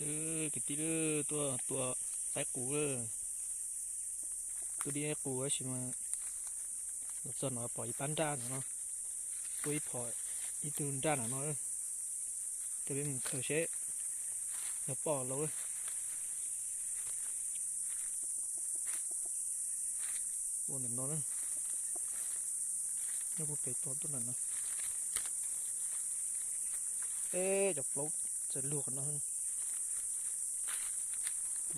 Kwv tij, tuaj tua qaib qus, tua dib qaib qus tab sis mas los txog no pom ib pab nraj no no, tua ib phom ib tug nraj no no, coj peb mus khaws seb yog poj los lauj. Ua ntawm no na, nyob puag pem toj tuaj ntawm no. Eb, cov plaub txawm luag qhov no.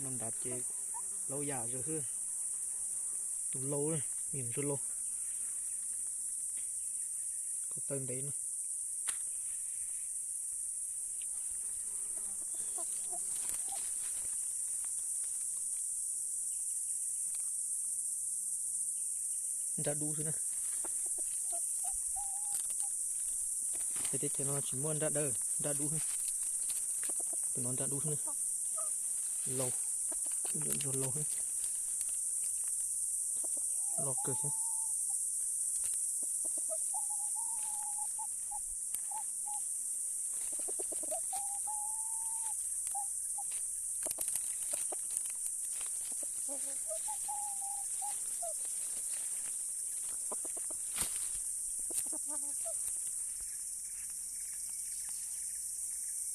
No nrad ces plaub yam zog xwb. Tus lau, me nyuam ntsuag lau, ko taw ntev no. Nraj dub xwb na. Teb chaws no tsis muaj nraj dawb, nraj dub xwb. Tus no nraj dub xwb na. Lau, ntsuag lau xwb. Loj kawg thiab.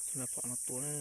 Tus no pom no tua na.